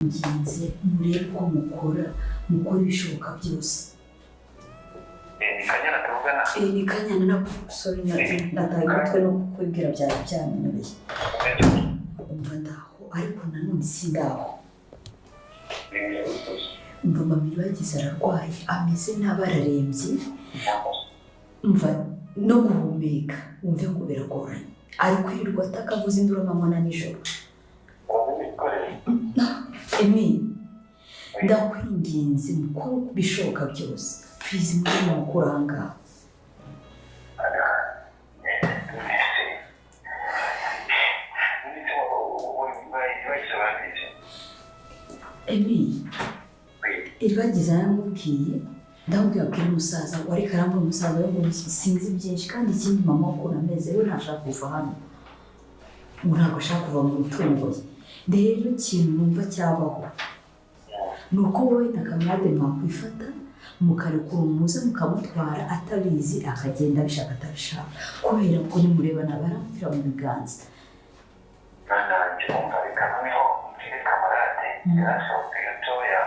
Nginze murebe uko mukora, mukora ibishoboka byose. Ni Kanyana tuvugana? Ni Kanyana na sorry, nataye umutwe no kukubwira byari byanyobeye. Umva, ndaho ariko nanone si ndaho. Umva, mama bagize ararwaye, ameze nabi, ararembye. Umva, no guhumeka wumve ngo biragoranye, ari kwirirwa atakavuza induru amanywa na nijoro. Emi, ndakwinginze, mukore uko bishoboka byose, please, mujye mumukura aha ngaha. Emi, Iribagiza yaramubwiye, ndamubwira abwira umusaza wari karambura umusaza we ngo sinzi byinshi. Kandi ikindi, mama ukuntu ameze, we ntashaka kuva hano, ngo ntabwo ashaka kuva mu mitungo ye. Rero ikintu numva cyabaho ni uko wowe na Camarade mwakwifata mukarekura umuze, mukamutwara atabizi, akagenda abishaka atabishaka, kubera ko nimureba nabi aramupfira mu biganza. Nanjye umva, reka noneho mbwire Camarade. Yarasohotse gatoya.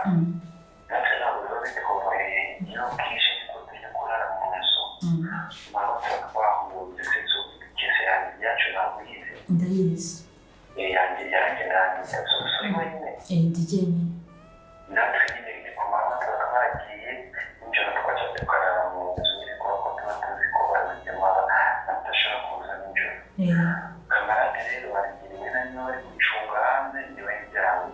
Natwe ntabwo biba bitworoheye iyo bwije, niko tujya kurara mu nzu. Mama twahunze inzu kese yanjye yacu ntabwo uyizi? Ndayizi. Yanjye yanjye nanjye uri wenyine? Ndi jyenyine. Natwe nyine ni ku manywa tuba twagiye, nijoro twajya tukarara mu nzu nyine, kubera ko tuba tuzi ko bazigema badashobora kuza nijoro. Camarade rero baragira rimwe na rimwe bari gucunga hanze, niba ibyawe.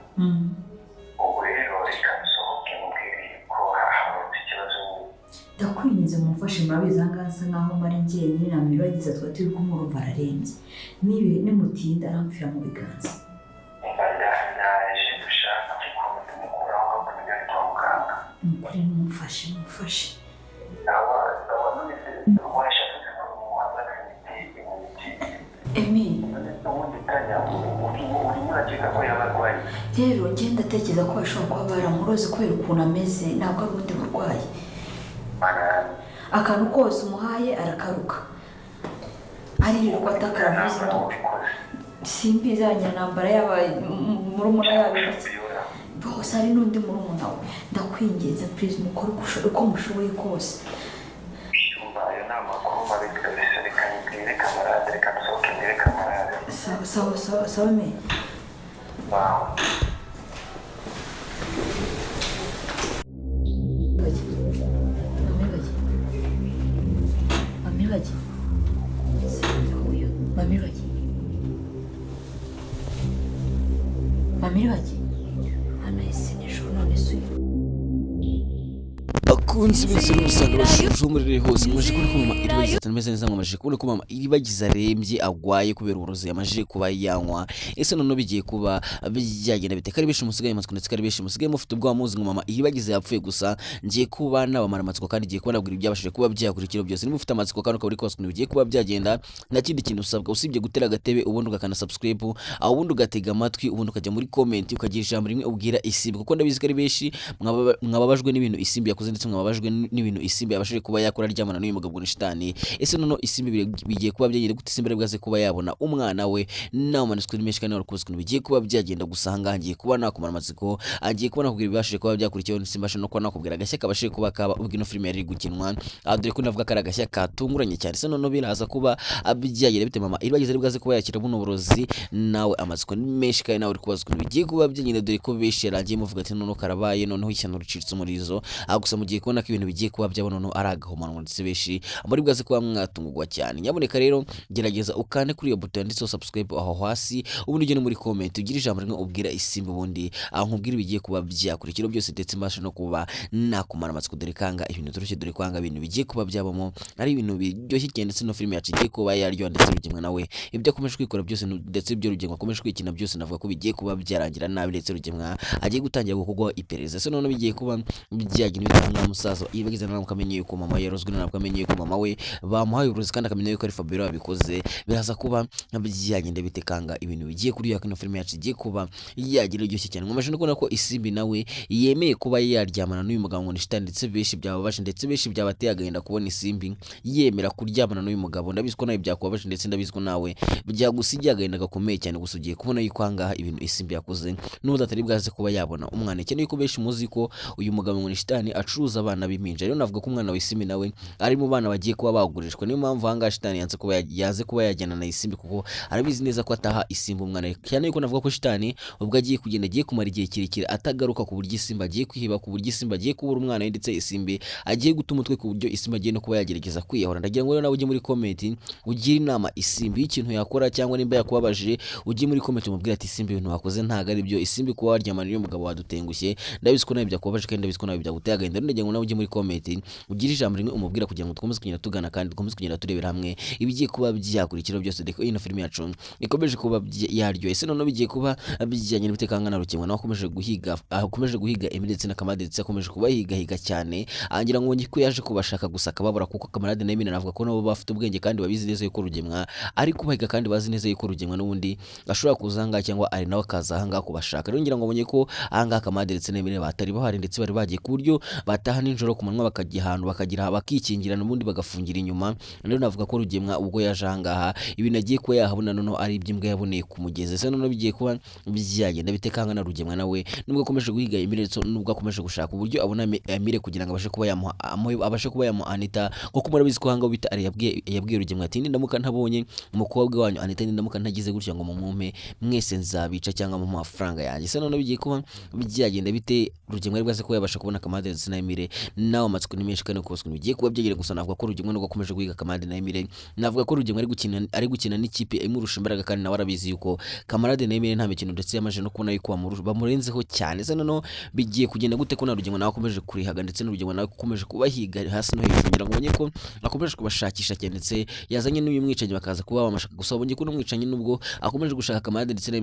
Ubwo rero reka nsohoke mubwire ko habonetse ikibazo nyine. Ndakwinginze mumfashe. Murabizi aha ngaha nsa nkaho mari njyenyine na Miragiza, tuba turi kumwe, urumva ararembye. Nibe nimutinda arampfira mu biganza. Umva, ndaje dushaka ukuntu tumukuraho aho tumujyane kwa muganga. Ni ukuri mumfashe, mumfashe. Aba none se washatse kumuha imiti? Emi. None se ubundi Tanya, urimo urakeka ko yaba arwaye? Rero njye ndatekereza ko bashobora kuba baramuroze kubera ukuntu ameze, ntabwo ari ubundi burwayi. Mana yanjye! Akantu kose umuhaye arakaruka, aririrwa atakaravuza Ntabwo induru. Ubikoze. Simbizi, abanyantambara yaba murumuna yaba iki bose, hari n'undi murumuna we. Ndakwinginze, please, mukore uko mushoboye kose. Umva, ayo ni amakuru mabi kabisa. Reka mbwire Camarade, reka nsohoke mbwire Camarade. Sawa sawa sawa sawa me. Wawe. Mami bajye, mami bajye, uyu mami bajye, mami bajye hano ese nijoro none se uyu? Bakunzi bese musanga bashuje umurire hose, mwaje kubona ko mama Iribagiza atameze neza, mwamaje kubona ko mama Iribagiza arembye, agwaye kubera uburozi yamaje kuba yanywa. Ese noneho bigiye kuba byagenda bite? Kari benshi musigaye amatsiko, ndetse kari benshi musigaye mufite ubwoba, muzi ngo mama Iribagiza yapfuye. Gusa ngiye kuba nabamara amatsiko kandi ngiye kuba nabwira ibyabashije kuba byakurikira byose. Niba ufite amatsiko kandi ukaba uri kubaza ukuntu bigiye kuba byagenda, nta kindi kintu usabwa usibye gutera agatebe, ubundi ugakanda subscribe aho, ubundi ugatega amatwi, ubundi ukajya muri comment ukagira ijambo rimwe ubwira Isimbi, kuko ndabizi ko ari benshi mwababajwe n'ibintu Isimbi yakoze, ndetse mwababajwe n'ibintu Isimbi yabashije kuba yakora aryamana n'uyu mugabo ni shitani. Ese noneho Isimbi bigiye kuba byagenda gute? Isimbi bwaze kuba yabona umwana we? Nawe manitswe ni menshi kandi nawe uri ukuntu bigiye kuba byagenda. Gusa ahangaha ngiye kuba nakumara amatsiko, agiye kuba nakubwira ibibashije kuba byakurikiyeho, ndetse mbasha no kuba nakubwira agashya kabashije kuba kaba ubwo ino filime yari iri gukinwa. Aha dore ko navuga ko ari agashya katunguranye cyane. Ese noneho biraza kuba byagenda bite? Mama Iribagiza ari bwaze kuba yakira buno burozi? Nawe amatsiko ni menshi kandi nawe uri kubaza ukuntu bigiye kuba byagenda, dore ko benshi yarangiye muvuga ati noneho karabaye, noneho ishyano ricitse umurizo. Aha gusa mugiye kubona ko ibintu bigiye kuba byaba noneho ari agahomanwa, ndetse benshi muri bwaze kuba mwatungurwa cyane. Nyaboneka rero gerageza ukande kuri iyo buto yanditseho subscribe aho hasi, ubundi ujye no muri comment ugire ijambo rimwe ubwira Isimbi, ubundi aho nkubwira ibigiye kuba byakurikira byose, ndetse mbasha no kuba nakumara amatsiko, dore kanga ibintu turushye, dore kwanga ibintu bigiye kuba byabamo ari ibintu biryoshye cyane, ndetse no filime yacu igiye kuba yaryoha, ndetse Rugemwa nawe ibyo akomeje kwikora byose ndetse ibyo Rugemwa akomeje kwikina byose, navuga ko bigiye kuba byarangira nabi, ndetse Rugemwa agiye gutangira gukorwaho iperereza. Ese noneho bigiye kuba byagenda bite? Ahangaha musa Musaza Iribagiza naramuka amenye yuko mama we yarozwe, naramuka amenye yuko mama we bamuhaye uburozi kandi akamenya yuko ari Fabiola wabikoze, biraza kuba byagenda bite? Kanga ibintu bigiye kuri kino filime yacu igiye kuba yagira iryoshye cyane. Nkomeje no kubona ko Isimbi nawe yemeye kuba yaryamana n'uyu mugabo ngo ni shitani, ndetse benshi byababaje, ndetse benshi byabateye agahinda kubona Isimbi yemera kuryamana n'uyu mugabo. Ndabizi ko nawe byakubabaje, ndetse ndabizi ko nawe byagusigiye agahinda gakomeye cyane. Gusa ugiye kubona yuko ahangaha ibintu Isimbi yakoze n'ubundi atari bwaze kuba yabona umwana, cyane yuko benshi muzi ko uyu mugabo ngo ni shitani acuruza abana b'impinja. Rero navuga ko umwana wa Isimbi nawe ari mu bana bagiye kuba bagurishwa. Niyo mpamvu ahangaha shitani yanze kuba yajyana na Isimbi, kuko arabizi neza ko ataha Isimbi umwana, cyane yuko navuga ko shitani ubwo agiye kugenda agiye kumara igihe kirekire atagaruka, ku buryo Isimbi agiye kwihiba, ku buryo Isimbi agiye kubura umwana we, ndetse Isimbi agiye guta umutwe, ku buryo Isimbi agiye no kuba yagerageza kwiyahura. Ndagira ngo rero nawe ujye muri comment ugire inama Isimbi y'ikintu yakora, cyangwa nimba yakubabaje ujye muri comment umubwire ati: "Isimbi, ibintu wakoze ntabwo ari byo. Isimbi, kuba waryamana n'uyu mugabo wadutengushye. Ndabizi ko nawe byakubabaje kandi ndabizi ko nawe byaguteye agahinda." Rero ndagira ngo nawe ujye muri comment ugire ijambo rimwe umubwira, kugira ngo dukomeze kugenda tugana kandi dukomeze kugenda turebera hamwe ibigiye kuba byakurikiraho byose, dore ko ino filime yacu ikomeje kuba yaryoshye. Ese noneho bigiye kuba bijyanye n'umutekano na Rukemwa nawe akomeje guhiga Emile ndetse na Kamarade, ndetse akomeje kubahigahiga cyane, angira ngo ko yaje kubashaka gusa akababura, kuko Kamarade na Emile navuga ko nabo bafite ubwenge kandi babizi neza yuko Rugemwa ari kubahiga, kandi bazi neza yuko Rugemwa n'ubundi ashobora kuza ahangaha cyangwa ari nawe akaza ahangaha kubashaka. Rero ngira ngo abonye ko ahangaha Kamarade ndetse na Emile batari bahari, ndetse bari bagiye ku buryo bataha nijoro ku manywa, bakajya ahantu bakagira bakikingirana, ubundi bagafungira inyuma. Rero navuga ko Rugemwa ubwo yaje ahangaha ibintu agiye kuba yahabona noneho ari iby'imbwa yaboneye ku mugezi. Ese noneho bigiye kuba byagenda bite? Kanga na Rugemwa nawe nubwo akomeje guhiga Emile, ndetse nubwo akomeje gushaka uburyo abona Emile kugira ngo abashe kuba yamuha Anita, kuko murabizi ko ahangaha bita Ari yabwiye Rugemwa ati: "Nindamuka ntabonye umukobwa wanyu Anita, nindamuka ntagize gutya ngo mumumpe mwese, nzabica cyangwa mu mafaranga yanjye." Ese noneho bigiye kuba byagenda bite? Rugemwa ari bwaze kuba yabasha kubona Kamarade ndetse na Emile? Nawe amatsiko ni menshi kandi kose bigiye kuba byagera. Gusa navuga ko Rugemwa nubwo akomeje guhiga Kamarade na Emile, navuga ko Rugemwa ari gukina n'ikipe imurusha imbaraga, kandi nawe arabizi yuko Kamarade na Emile nta mikino, ndetse yamaze no kubona yuko bamurenzeho cyane. Ese noneho bigiye kugenda gute ko na Rugemwa nawe akomeje kurihaga, ndetse n'Urugemwa nawe akomeje kubahiga hasi no hejuru? Ngira ngo ubonye ko akomeje kubashakisha cyane, ndetse yazanye n'uyu mwicanyi bakaza kuba bamushaka. Gusa ubonye ko n'umwicanyi nubwo akomeje gushaka Kamarade ndetse na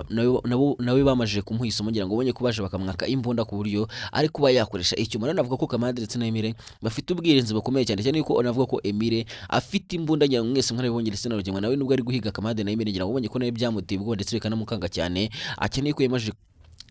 nabo nawe bamajije kumuha isomo. Ngira ngo ubonye ko baje bakamwaka imbunda ku buryo ari kuba yakoresha icyuma. Rero navuga ko Kamarade ndetse na Emile bafite ubwirinzi bukomeye cyane cyane yuko navuga ko Emile afite imbunda. Ngira ngo mwese mwarabibonye, ndetse na Rugemwa nawe nubwo ari guhiga Kamarade na Emile, ngira ngo ubonye ko nawe byamuteye ubwoba ndetse bikanamukanga cyane, akeneye ko yamaje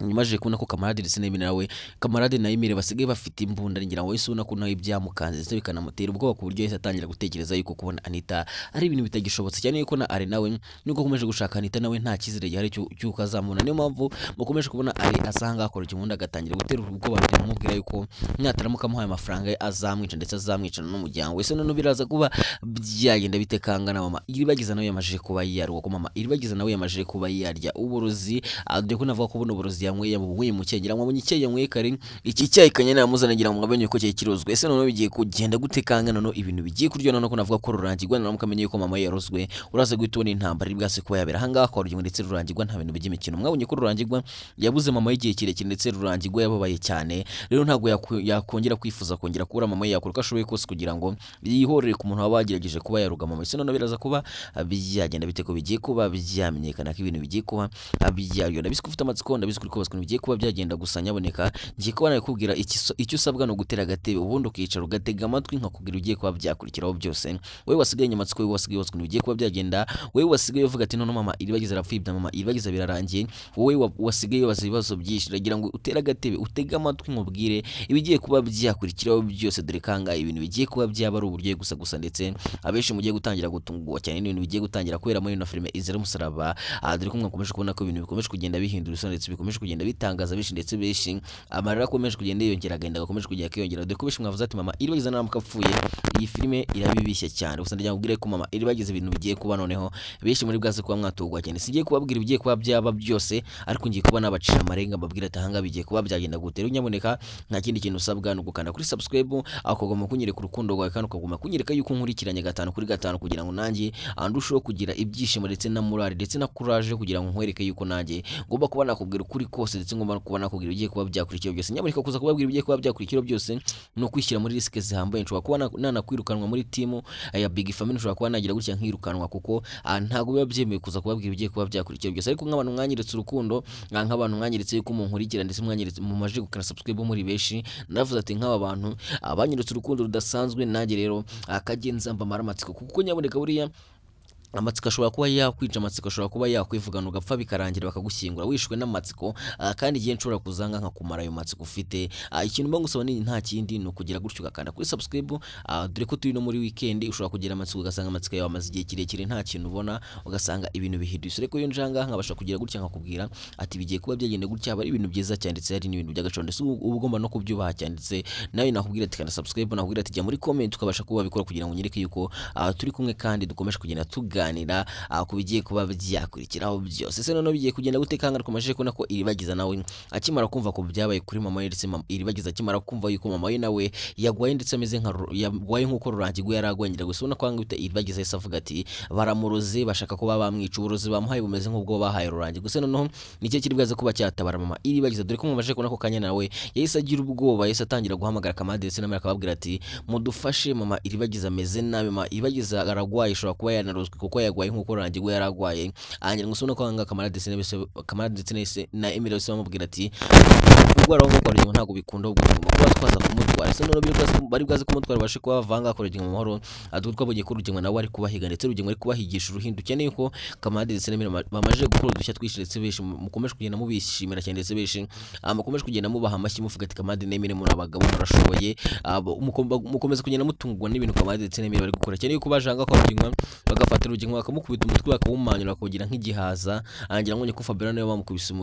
nyuma kubona ko Kamarade ndetse na Emile, nawe Kamarade na Emile basigaye bafite imbunda. Ngira ngo wese ubona ko nawe byamukanze ndetse bikanamutera ubwoba, ku buryo yahise atangira gutekereza yuko kubona Anita ari ibintu bitagishobotse, cyane yuko na Ari nawe nubwo akomeje gushaka Anita, nawe nta cyizere gihari cy'uko azamubona. Niyo mpamvu mukomeje kubona Ari asa ngaho akora ikibundi, agatangira gutera ubwoba amubwira yuko nataramuka amuhaye amafaranga ye azamwica, ndetse azamwicana n'umuryango. Ese noneho biraza kuba byagenda bite? Kangana mama Iribagiza nawe yamajije kuba yarwa, ko mama Iribagiza nawe yamajije kuba yarya uburozi, dore ko navuga ko buno burozi yanyweye yabunyweye mu cyayi. Ngira ngo mwabonye icyayi yanyweye kare, iki cyayi kanyana yamuzana, ngira ngo mwabonye ko cyari kirozwe. Ese noneho bigiye kugenda gute? Kanga noneho ibintu bigiye kuryoha, noneho ko navuga ko Rurangirwa noneho mukamenye yuko mama ye yarozwe, uraza guhita ubona intambara iri bwase kuba yabera ahangaha kwa Rugingo ndetse Rurangirwa. Nta bintu by'imikino. Mwabonye ko Rurangirwa yabuze mama ye igihe kirekire, ndetse Rurangirwa yababaye cyane. Rero ntabwo yakongera kwifuza kongera kubura mama ye, yakora uko ashoboye kose kugira ngo yihorere ku muntu waba wagerageje kuba yaruga mama. Ese noneho biraza kuba byagenda bite ko bigiye kuba byamenyekana ko ibintu bigiye kuba byaryoha? Ndabizi ko ufite amatsiko, ndabizi ko uri kubaza ukuntu bigiye kuba byagenda. Gusa nyaboneka ngiye kuba nakubwira icyo usabwa ni ugutera agatebe, ubundi ukicara ugatega amatwi, nkakubwira ugiye kuba byakurikiraho byose. Wowe wasigaye amatsiko, wowe wasigaye ubaza ukuntu bigiye kuba byagenda, wowe wasigaye uvuga ati: "None mama Iribagiza arapfuye, ibya mama Iribagiza birarangiye", wowe wasigaye wibaza ibibazo byinshi, ndagira ngo utere agatebe utege amatwi nkubwire ibigiye kuba byakurikiraho byose. Dore kanga ibintu bigiye kuba byaba ari uburyohe gusa gusa, ndetse abenshi mugiye gutangira gutungurwa cyane n'ibintu bigiye gutangira kubera muri ino filime Izira Umusaraba. Aha dore ko mwakomeje kubona ko ibintu bikomeje kugenda bihindura isura, ndetse bikomeje kugenda bitangaza benshi, ndetse benshi amarira akomeje kugenda yiyongera, agahinda gakomeje kugenda kiyongera. Dore ko benshi mwavuze ati: "Mama Iribagiza naramuka apfuye, iyi filime irabibishye cyane." Gusa ndagira ngo mbwire ko mama Iribagiza ibintu bigiye kuba noneho benshi muri bwaze kuba mwatugwa cyane. Singiye kubabwira ibigiye kuba byaba byose, ariko ngiye kuba nabacira amarenga mbabwira ati ahangaha bigiye kuba byagenda gute. Rero nyaboneka nta kindi kintu usabwa ni ugukanda kuri subscribe, ukaguma kunyereka urukundo rwawe, kandi ukaguma kunyereka yuko nkurikiranye gatanu kuri gatanu, kugira ngo nanjye ndusheho kugira ibyishimo ndetse na morale ndetse na courage, kugira ngo nkwereke yuko nanjye ngomba kuba nakubwira ukuri. kose, ndetse ngomba no kuba nakubwira ibigiye kuba byakurikira byose. Nyamuneka kuza kubabwira ibigiye kuba byakurikira byose ni ukwishyira muri risque zihambaye. Nshobora kuba nanakwirukanwa muri team ya Big Family, nshobora kuba nagira gutya nkirukanwa, kuko ntabwo biba byemewe kuza kubabwira ibigiye kuba byakurikira byose. Ariko nk'abantu mwanyeretse urukundo, nk'abantu mwanyeretse yuko munkurikira, ndetse mwanyeretse mumaje gukora subscribe muri benshi, navuze ati nk'aba bantu banyeretse urukundo rudasanzwe, nanjye rero akagenza mbamara amatsiko, kuko nyaboneka buriya amatsiko ashobora kuba yakwica, amatsiko ashobora kuba yakwivugana ugapfa bikarangira bakagushyingura wishwe n'amatsiko. Kandi igihe nshobora kuzanga nkakumara ayo matsiko ufite. Ikintu mba ngusaba ni nta kindi, ni ukugira gutyo ugakanda kuri subscribe, dore ko turi no muri weekend. Ushobora kugira amatsiko, ugasanga amatsiko yawe amaze igihe kirekire nta kintu ubona, ugasanga ibintu bihindutse. Ariko iyo njanga nkabasha kugira gutya nkakubwira ati bigiye kuba byagenda gutya, aba ari ibintu byiza cyane, ndetse hari n'ibintu by'agaciro, ndetse uba ugomba no kubyubaha cyane. Ndetse nawe nakubwira ati kanda subscribe, nakubwira ati jya muri comment, ukabasha kuba wabikora kugira ngo unyereke yuko turi kumwe kandi dukomeje kugenda tuganira ku bigiye kuba byakurikiraho byose. Ese noneho bigiye kugenda gute? Kanga twamaze kubona ko Iribagiza nawe akimara kumva ko byabaye kuri mama we, ndetse Iribagiza akimara kumva yuko mama we nawe yagwaye, ndetse ameze nka yagwaye nk'uko Rurangirwa yari agwaye, ngira gusa ubona ko hanga bita Iribagiza yahise avuga ati baramuroze, bashaka kuba bamwica, uburozi bamuhaye bumeze nk'ubwo bahaye Rurangi. Gusa noneho nicyo kiri bwaze kuba cyatabara mama Iribagiza, dore ko mumaze kubona ko kanya nawe yahise agira ubwoba, yahise atangira guhamagara Kamadi ndetse na akababwira ati mudufashe, mama Iribagiza ameze nabi, mama Iribagiza aragwaye, ishobora kuba yanarozwe kuko yagwaye nk'uko Rurangirwa yari agwaye. Angira ngo usubone ko hanga Kamarade ndetse na Emile bose bamubwira ati kurwara aho ngaho kwa Rugingo ntabwo bikunda, ahubwo tugomba kuba twaza kumutwara. Ese noneho bari bwaze kumutwara babashe kuba bavanga kwa Rugingo mu mahoro? Twabonye ko Rugingo nawe ari kubahiga, ndetse Rugingo ari kubahigisha uruhindu cyane, yuko Kamarade ndetse na Emile bamaze gukora udushya twinshi, ndetse benshi mukomeje kugenda mubishimira cyane, ndetse benshi mukomeje kugenda mubaha amashyi muvuga ati Kamarade na Emile muri abagabo, murashoboye. Mukomeza kugenda mutungurwa n'ibintu Kamarade ndetse na Emile bari gukora cyane, yuko baje aha kwa Rugingo bagafata Rugingo bakamukubita umutwe bakawumanyura bakawugira nk'igihaza. Angira ngo ko Fabiola nawe bamukubise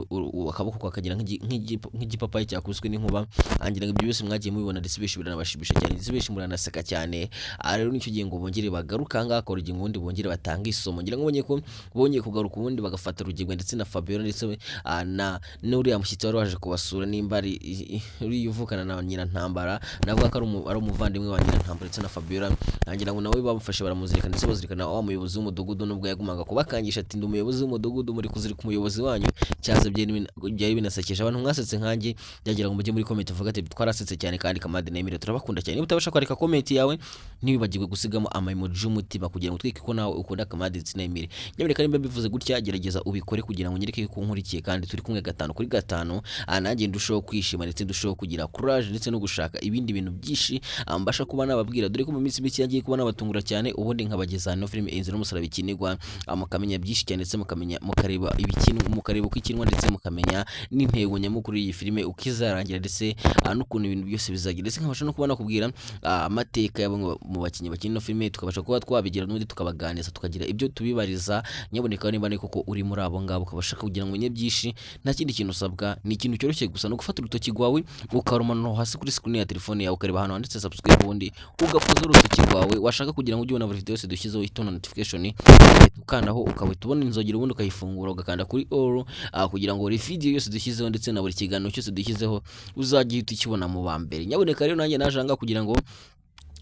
akaboko kakagira nk'igipapayi cyakubiswe n'inkuba. Angira ngo ibyo byose mwagiye mubibona, ndetse benshi biranabashimisha cyane, ndetse benshi muranaseka cyane. Rero nicyo gihe ngo bongere bagaruke aha ngaha kwa Rugingo, ubundi bongere batange isomo. Ngira ngo ubonye ko bongeye kugaruka, ubundi bagafata Rugingo ndetse na Fabiola ndetse na n'uriya mushyitsi wari waje kubasura, nimba ari uriya uvukana na Nyirantambara, navuga ko ari umuvandimwe wa Nyirantambara ndetse na Fabiola. Ngira ngo nawe bamufashe baramuzirika, ndetse bazirikana wa muyobozi w'umudugudu, nubwo yagumaga kubakangisha ati ndi umuyobozi w'umudugudu, muri kuzirika umuyobozi wanyu. Cyaza byari binasekeje. Abantu mwasetse nkanjye, byagira ngo mujye muri comment uvuga ati twarasetse cyane, kandi Kamadi na Emile turabakunda cyane. Niba utabasha kwandika comment yawe, ntiwibagirwe gusigamo ama emoji y'umutima kugira ngo twike ko nawe ukunda Kamadi ndetse na Emile. Nyamuneka nimba mbivuze gutya, gerageza ubikore kugira ngo nyereke ko nkurikiye kandi turi kumwe gatanu kuri gatanu. Nanjye ndushaho kwishima, ndetse ndushaho kugira courage, ndetse no gushaka ibindi bintu byinshi mbasha kuba nababwira, dore ko mu minsi mike yagiye kuba nabatungura cyane, ubundi nkabageza no filime Inzira y'Umusaraba ikinirwa, mukamenya byinshi cyane, ndetse mukamenya, mukareba ibikinwa, mukareba uko ikinwa, ndetse mukamenya n'intego nyamukuru y'iyi filime uko izarangira, ndetse n'ukuntu ibintu byose bizagira, ndetse nkabasha no kuba nakubwira amateka ya bamwe mu bakinnyi bakina ino filime, tukabasha kuba twabigira n'ubundi tukabaganiriza, tukagira ibyo tubibariza. Nyaboneka niba ni koko uri muri abo ngabo ukabasha kugira ngo umenye byinshi, nta kindi kintu usabwa, ni ikintu cyoroshye gusa, ni ugufata urutoki rwawe ukarumanura hasi kuri screen ya telefone yawe, ukareba ahantu handitse subscribe, ubundi ugakoza urutoki rwawe. Washaka kugira ngo ujye ubona buri video yose dushyizeho ihita ubona notification, ugahita ukandaho ukahita ubona inzogera, ubundi ukayifungura ugakanda kuri all, kugira ngo buri video yose dushyizeho ndetse na buri kiganiro cyose dushyizeho uzajye uhita ukibona mu ba mbere. Nyaboneka rero nanjye naje aha ngaha kugira ngo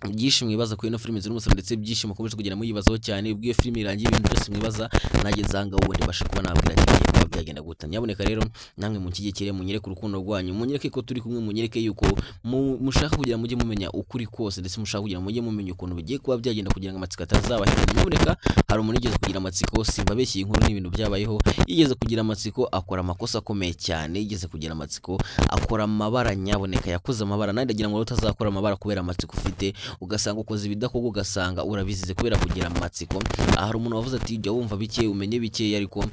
byinshi mwibaza kuri ino filime Inzira y'Umusaraba, ndetse byinshi mukomeje kugenda muyibazaho cyane, ubwo iyo filime irangiye ibintu byose mwibaza nanjye nzanga ubundi mbasha kuba nabwira ati bigiye kuba byagenda gute. Nyaboneka rero namwe munshyigikire, munyereke urukundo rwanyu, munyereke ko turi kumwe, munyereke yuko mushaka kugira mujye mumenya ukuri kose, ndetse mushaka kugira mujye mumenya ukuntu bigiye kuba byagenda, kugira ngo amatsiko atazabahitana. Nyaboneka hari umuntu yigeze kugira amatsiko, simbabeshye, iyi nkuru ni ibintu byabayeho, yigeze kugira amatsiko akora amakosa akomeye cyane, yigeze kugira amatsiko akora amabara. Nyaboneka yakoze amabara. Nanjye ndagira ngo utazakora amabara kubera amatsiko ufite, ugasanga ukoze ibidakorwa, ugasanga urabizize kubera kugira amatsiko. Hari umuntu wavuze ati jya wumva bike umenye bike, ariko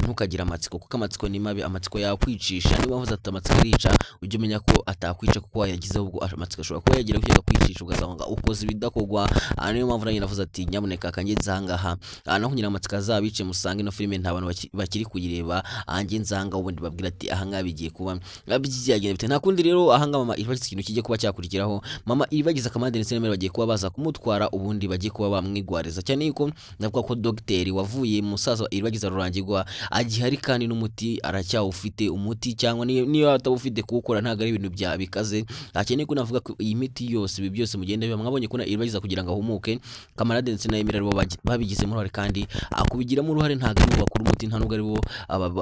ntukagire amatsiko, kuko amatsiko ni mabi, amatsiko yakwicisha. Niba wavuze ati amatsiko arica, ujye umenya ko atakwica kuko wayagizeho, ubwo amatsiko ashobora kuba yagira gutya akakwicisha, ugasanga ukoze ibidakorwa. Niyo mpamvu nanjye navuze ati nyaboneka kangeze aha ngaha, naho kugira amatsiko azabice musange ino filime nta bantu bakiri kuyireba. Njye nzanga ubundi babwira ati aha ngaha bigiye kuba byagenda bite. Nta kundi rero, aha ngaha mama Iribagiza ikintu kijye kuba cyakurikiraho, mama Iribagiza Kamande ndetse na bagiye kuba baza kumutwara, ubundi bagiye kuba bamwigwariza cyane, yuko navuga ko dogiteri wavuye musaza wa Iribagiza Rurangirwa agihari, kandi n'umuti aracyawufite. Umuti cyangwa niyo atawufite, kuwukora ntabwo ari ibintu bya bikaze. Akeneye ko navuga ko iyi miti yose, ibi byose mugenda biba mwabonye ko na Iribagiza kugira ngo ahumuke, Kamarade ndetse na Emile aribo babigizemo. uruhare, kandi kubigiramo uruhare ntabwo ari bo bakora umuti, nta nubwo ari bo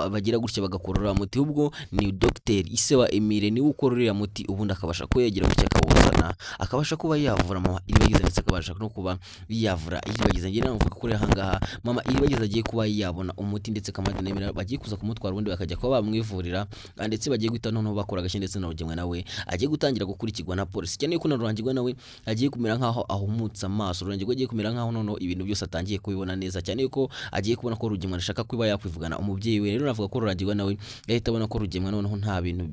bagira gutya bagakora uriya muti, ahubwo ni dogiteri ise wa Emile niwe ukora uriya muti, ubundi akabasha kuba yagira gutya akawuzana, akabasha kuba yavura mama Iribagiza, ndetse akabasha no kuba yavura Iribagiza. Ngira ngo mvuga kuri aha ngaha mama Iribagiza agiye kuba yabona umuti, ndetse Kamarade na Emile bagiye kuza kumutwara, ubundi bakajya kuba bamwivurira, ndetse bagiye guhita noneho bakora agashya, ndetse na Rugemwa nawe agiye gutangira gukurikirwa na polisi, cyane yuko na Rurangirwa nawe agiye kumera nkaho ahumutse amaso. Rurangirwa agiye kumera nkaho noneho ibintu byose atangiye kubibona neza, cyane yuko agiye kubona ko Rugemwa ashaka kuba yakwivugana umubyeyi we. Rero navuga ko Rurangirwa nawe yahita abona ko Rugemwa noneho nta bintu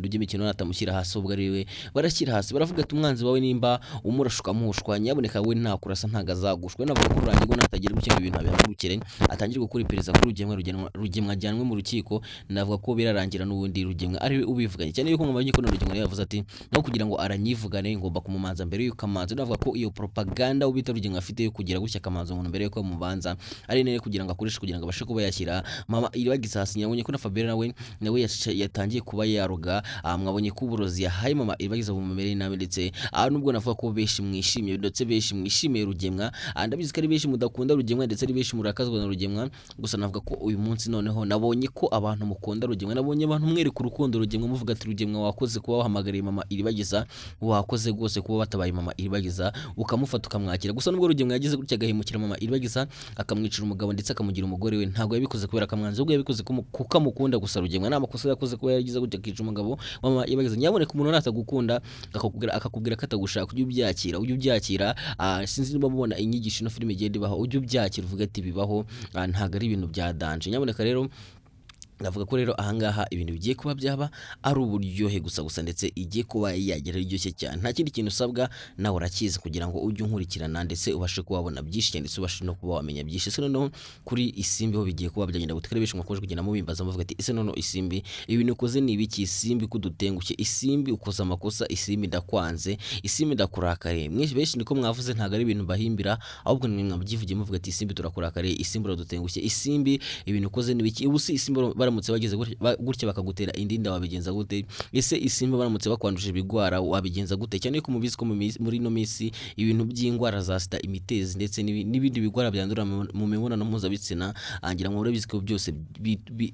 by'imikino atamushyira hasi, ubwo ari we barashyira hasi. Baravuga ati umwanzi wawe nimba umurasha ukamuhushwa, nyaboneka we nakurasa ntago azagushwa. Navuga ko Rurangirwa natagira gutya ngo ibintu abihagurukire, atangire gukora iperereza kuri Rugemwa, Rugemwa ajyanwe mu rukiko, navuga ko birarangira n'ubundi Rugemwa ari we ubivuganye, cyane yuko mu ko na Rugemwa yavuze ati no kugira ngo aranyivugane ngomba kumumanza mbere yuko amanza. Navuga ko iyo propaganda ubita Rugemwa afite yo kugira gutya akamanza umuntu mbere yuko amubanza ari nene kugira ngo akoreshe kugira ngo abashe kuba yashyira mama Iribagiza hasi. Nyabonye ko na Fabiola nawe yatangiye kuba yaroga. Mwabonye ko uburozi yahaye mama Iribagiza bumumereye nabi, ndetse nubwo navuga ko benshi mwishimiye, ndetse benshi mwishimiye Rugemwa, ndabizi ko ari benshi mudakunda Rugemwa, ndetse ari benshi murakazwa na Rugemwa. Gusa navuga ko uyu munsi noneho nabonye ko abantu mukunda Rugemwa, nabonye abantu mwereka urukundo Rugemwa, muvuga ati Rugemwa wakoze kuba wahamagariye mama Iribagiza, wakoze rwose kuba watabaye mama Iribagiza ukamufata ukamwakira. Gusa nubwo Rugemwa yagize gutya agahemukira mama Iribagiza, akamwicira umugabo ndetse akamugira umugore we, ntabwo yabikoze kubera akamwanzi, ahubwo yabikoze kuko amukunda. Gusa Rugemwa nta makosa yakoze kuba yaragize gutya akica umugabo wa mama Iribagiza. Nyaboneka umuntu natagukunda akakubwira ko atagushaka, ujye ubyakira, ujye ubyakira. Sinzi niba mubona inyigisho ino filime igenda ibaho, ujye ubyakira uvuge ati bibaho, ntabwo ari ibintu bya danger. Nyaboneka rero navuga ko rero ahangaha ibintu bigiye kuba byaba ari uburyohe gusa gusa, ndetse igiye kuba yagera iryoshye cyane. Nta kindi kintu usabwa, nawe urakizi, kugira ngo ujye unkurikirana ndetse ubashe kuba wabona byinshi cyane, ndetse ubashe no kuba wamenya byinshi. Ese noneho kuri Isimbi ho bigiye kuba byagenda gute? Kare benshi mwakomeje kugenda mubimbaza muvuga ati ese noneho Isimbi ibintu ukoze ni ibiki? Isimbi kudutengushye, Isimbi ukoze amakosa, Isimbi ndakwanze, Isimbi ndakurakariye. Mwinshi benshi niko mwavuze, ntabwo ari ibintu bahimbira, ahubwo nimwe mwabyivugiye muvuga ati Isimbi turakurakariye, Isimbi uradutengushye, Isimbi ibintu ukoze ni ibiki? Ubu si Isimbi baramutse bageze gutya bakagutera indi nda wabigenza gute? Ese Isimbi baramutse bakwanduje ibigwara wabigenza gute? Cyane ko mubizi ko muri ino minsi ibintu by'indwara za sida, imitezi ndetse n'ibindi bigwara byandurira mu mibonano mpuzabitsina, ngira ngo murabizi ko byose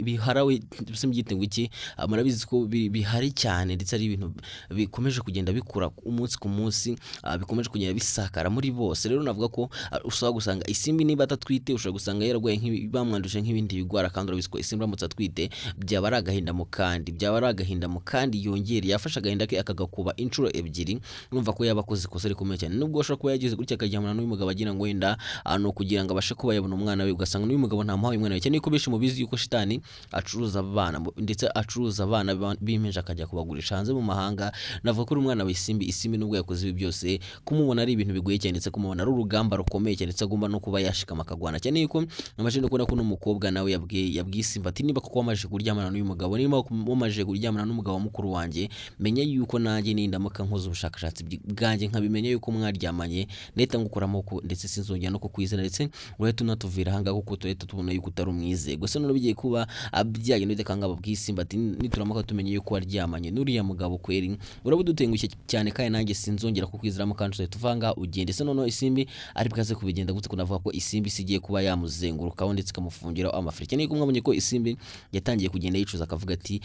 biharawe, se mbyite ngo iki? Murabizi ko bihari cyane, ndetse ari ibintu bikomeje kugenda bikura umunsi ku munsi, bikomeje kugenda bisakara muri bose. Rero navuga ko ushobora gusanga Isimbi niba atatwite, ushobora gusanga yararwaye bamwanduje nk'ibindi bigwara, kandi urabizi ko Isimbi aramutse atwite byaba ari agahinda mu kandi, byaba ari agahinda mu kandi yongere yafashe agahinda ke akagakuba inshuro ebyiri. Urumva ko yaba akoze ikosa rikomeye cyane, nubwo ashobora kuba yagize gutya akaryamana n'uyu mugabo agira ngo wenda ni ukugira ngo abashe kuba yabona umwana we, ugasanga n'uyu mugabo ntamuhaye umwana we, cyane ko benshi mubizi yuko shitani acuruza abana, ndetse acuruza abana b'impinja akajya kubagurisha hanze mu mahanga. Navuga ko uri umwana wa Isimbi. Isimbi nubwo yakoze ibi byose, kumubona ari ibintu bigoye cyane, ndetse kumubona ari urugamba rukomeye cyane, ndetse agomba no kuba yashikama akagwana, cyane yuko amaze no kubona ko n'umukobwa nawe yabwiye Isimbi ati niba koko wamaze kuryamana n'uyu mugabo, niba wamaze kuryamana n'umugabo wa mukuru wanjye, menya yuko nanjye nindamuka nkoze ubushakashatsi bwanjye nkabimenya yuko mwaryamanye, ndahita ngukuramo ndetse sinzongera no kukwizera, ndetse urahita unatuvira ahangaha kuko turahita tubona yuko utari umwizerwa. Gusa noneho bigiye kuba byagenda bite? Kanga babwiye Isimbi ati nituramuka tumenye yuko waryamanye n'uriya mugabo, kweri uraba udutengushye cyane, kandi nanjye sinzongera kukwizeramo, kandi tuzahita tuva ahangaha ugende. Ese noneho Isimbi ari bwaze kubigenda gute? Ko navuga ko Isimbi isi igiye kuba yamuzengurukaho ndetse ikamufungiraho amafiri, cyane yuko mwabonye ko Isimbi yatangiye kugenda yicuza akavuga ati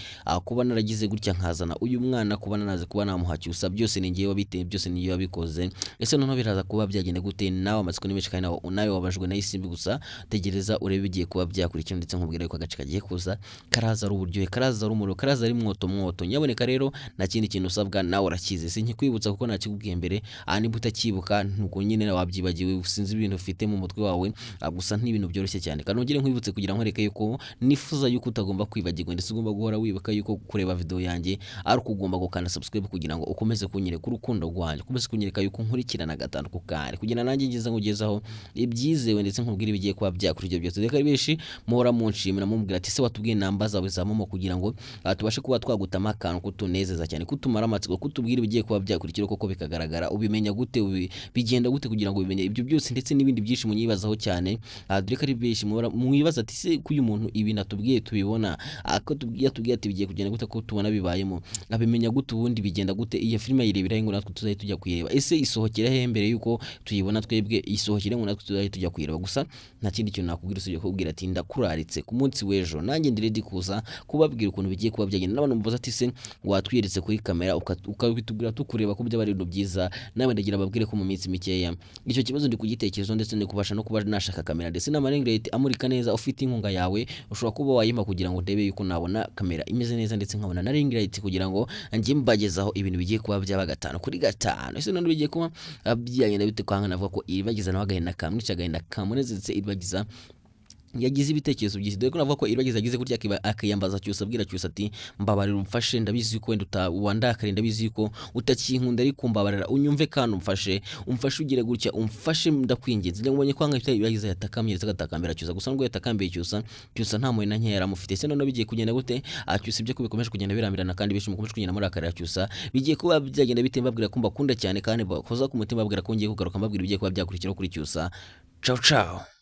kuba naragize gutya nkazana uyu mwana, kuba naraze kuba namuha cyusa, byose ni ngewe wabiteye, byose ni ngewe wabikoze. Ese noneho biraza kuba byagenda gute? Nawe amatsiko ni menshi, kandi nawe wabajwe na Isimbi. Gusa tegereza urebe bigiye kuba byakurikira, ndetse nkubwira ko agace kagiye kuza karaza ari uburyohe, karaza ari umuriro, karaza ari mwoto mwoto. Nyaboneka rero nta kindi kintu usabwa, nawe urakizi, sinkikwibuza kuko nakikubwiye mbere. Niba utakibuka nubwo nyine wabyibagiwe, sinzi ibintu ufite mu mutwe wawe, gusa n'ibintu byoroshye cyane. Kandi nongere nkwibutse kugira ngo nkwereke yuko nifuza yuko utagomba kwibagirwa, ndetse ugomba guhora wibuka yuko kureba video yanjye ari uko ugomba gukanda subscribe kugira ngo ukomeze kunyereka urukundo rwanjye, ukomeze kunyereka yuko nkurikirana gatanu ku kari, kugira nanjye ngeze nkugezaho ibyizewe, ndetse nkubwire ibigiye kuba byakora ibyo byose. Reka benshi muhora munshimira mumubwira ati se watubwiye namba zawe za momo kugira ngo tubashe kuba twagutama akantu kutunezeza cyane, kutumara amatsiko, kutubwira ibigiye kuba byakurikira koko bikagaragara. Ubimenya gute? Bigenda gute kugira ngo ubimenye ibyo byose ndetse n'ibindi byinshi munyibazaho cyane? Dore ko ari benshi mwibaza ati se ko uyu muntu ibintu atubwiye tubimenya gute? tubibona, ko tubwiye tubwiye ati bigiye kugenda gute, ko tubona bibayemo, abimenya gute? Ubundi bigenda gute? Iyo filime ayirebera he ngo natwe tuzajye tujya kuyireba? Ese isohokera he mbere yuko tuyibona twebwe? Isohokere ngo natwe tuzajye tujya kuyireba. Gusa nta kindi kintu nakubwira usibye kukubwira ati ndakuraritse ku munsi w'ejo, nanjye ndi ready kuza kubabwira ukuntu bigiye kuba byagenda. N'abantu mubaza ati se watwiyeretse kuri kamera ukabitubwira tukureba ko byaba ari ibintu byiza? Nawe ndagira babwire ko mu minsi mikeya icyo kibazo ndi kugitekerezo, ndetse ndi kubasha no kuba nashaka kamera ndetse n'ama ring light amurika neza. Ufite inkunga yawe ushobora kuba wayimpa kugira ngo ndebe yuko nabona kamera imeze neza, ndetse nkabona na ring light, kugira ngo njye mbagezaho ibintu bigiye kuba byaba 5 kuri 5. Ese none bigiye kuba byagenda bite? Kwanga navuga ko Iribagiza nawe agahinda kamwica, agahinda kamunezetse. Iribagiza yagize ibitekerezo byinshi, dore ko navuga ko Iribagiza yagize gutya akiyambaza Cyusa, abwira Cyusa ati mbabarira umfashe, ndabizi ko wenda wandakariye, ndabizi ko utakinkunda, ariko mbabarira unyumve kandi umfashe, umfashe ugire gutya, umfashe, ndakwinginze. Njye mbonye kwanga Iribagiza yatakamye ndetse agatakambira Cyusa. Gusa nubwo yatakambiye Cyusa, Cyusa nta mpuhwe na nkeya yaramufite. Ese noneho bigiye kugenda gute? Cyusa ibyo ko bikomeje kugenda birambirana, kandi benshi mukomeje kugenda murakarira Cyusa, bigiye kuba byagenda bite? Mbabwira ko mbakunda cyane kandi bakoza ku mutima, mbabwira ko ngiye kugaruka mbabwira ibigiye kuba byakurikiraho kuri Cyusa. Ciao ciao.